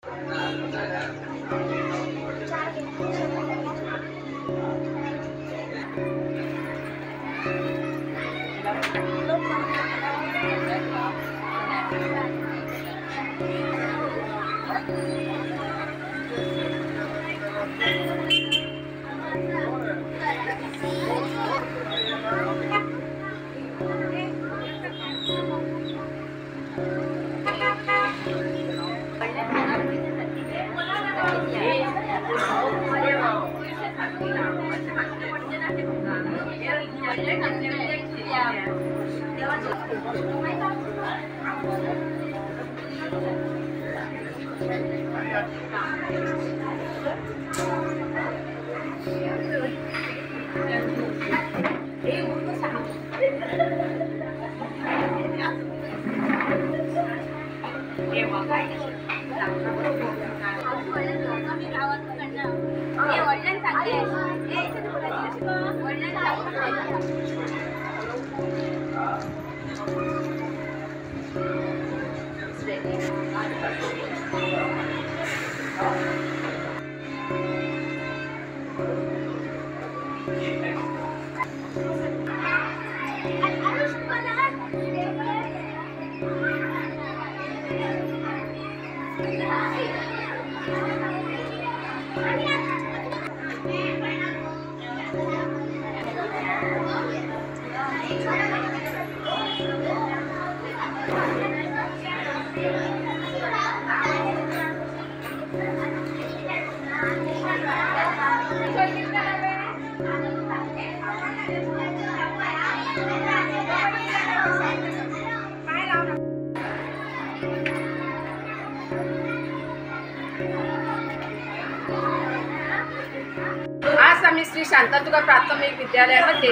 आज आम्ही श्री शांतादुर्गा प्राथमिक विद्यालयामध्ये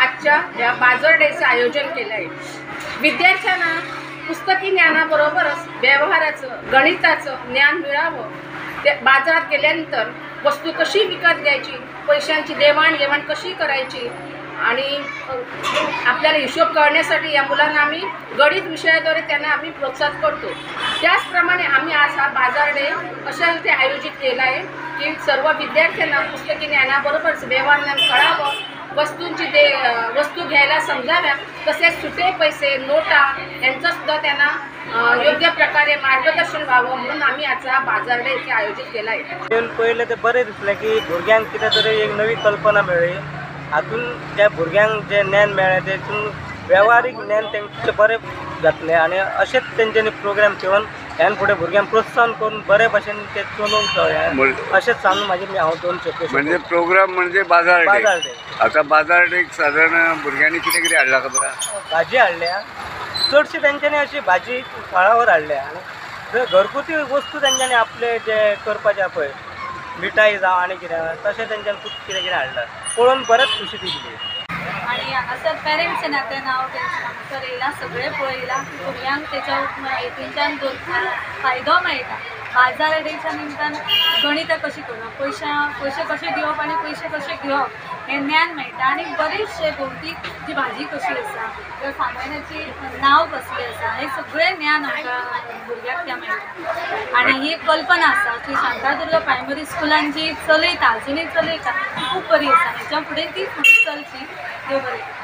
आजच्या या बाजार डेचं आयोजन केलं आहे। विद्यार्थ्यांना पुस्तकी ज्ञानाबरोबरच व्यवहाराचं, गणिताचं ज्ञान मिळावं, ते बाजारात गेल्यानंतर वस्तू कशी विकत घ्यायची, पैशांची देवाणघेवाण कशी करायची आणि आपल्याला हिशोब करण्यासाठी या मुलांना आम्ही गणित विषयाद्वारे त्यांना आम्ही प्रोत्साहित करतो। त्याचप्रमाणे आम्ही आज हा बाजार डे अशा रीते आयोजित केला आहे की सर्व विद्यार्थ्यांना पुस्तकी ज्ञानाबरोबरच व्यवहार ज्ञान कळावं, वस्तूंची वस्तू घ्यायला समजाव्या, तसेच सुटे पैसे, नोटा यांचंसुद्धा त्यांना योग्य प्रकारे मार्गदर्शन व्हावं म्हणून आम्ही आजचा बाजार डे इथे आयोजित केला आहे। पहिले ते बरें दिसलें की भुरग्यांक कितें तरी एक नवी कल्पना मेळ्ळी, हातून त्या भुरग्यांक जें ज्ञान मेळ्ळें तेतून वेव्हारीक ज्ञान तेंचें बरें जातलें आनी अशेंच तेंच्यांनी प्रोग्राम घेवन ह्यान फुडें भुरग्यांक प्रोत्साहन करून बरे भशेन ते चलोवंक जाय अशेंच सांगून मागीर हांव दोन शब्द. म्हणजे प्रोग्राम म्हणजे बाजार डे. आतां बाजार डेक सादारण भुरग्यांनी कितें कितें हाडलां खबर? भाजी हाडल्या, चडशी तेंच्यांनी अशी भाजी फळावर हाडल्या आनी घरगुती वस्तू तेंच्यांनी आपले जे करपाचे पळय मिठाई जावं आनी कितें तशें तेंच्यांनी खूब कितें कितें हाडलां, पळोवन बरेंच खुशी दिसली. आनी हांगासर पेरंट्स नात्यान हांव हांगासर येयलां, सगळें पळयलां, भुरग्यांक तेच्या हेतूनच्यान भरपूर फायदो मेळटा. बाजार डेच्या निमतान गणितां कशीं करप, पयशे कशे दिवप आनी पयशे कशे घेवप हें ज्ञान मेळटा. आनी बरेचशे भौतीक जी भाजी कशी आसा किंवा सामानाची नांव कसलें आसा हें सगळें ज्ञान आमकां भुरग्यांक तें मेळटा. आनी ही एक कल्पना आसा की शांतादुर्गा प्रायमरी स्कुलान जी चलयता, अजुनूय चलयता, ती खूब बरी आसा. हेच्या फुडें ती फुडें चलची. देव बरें.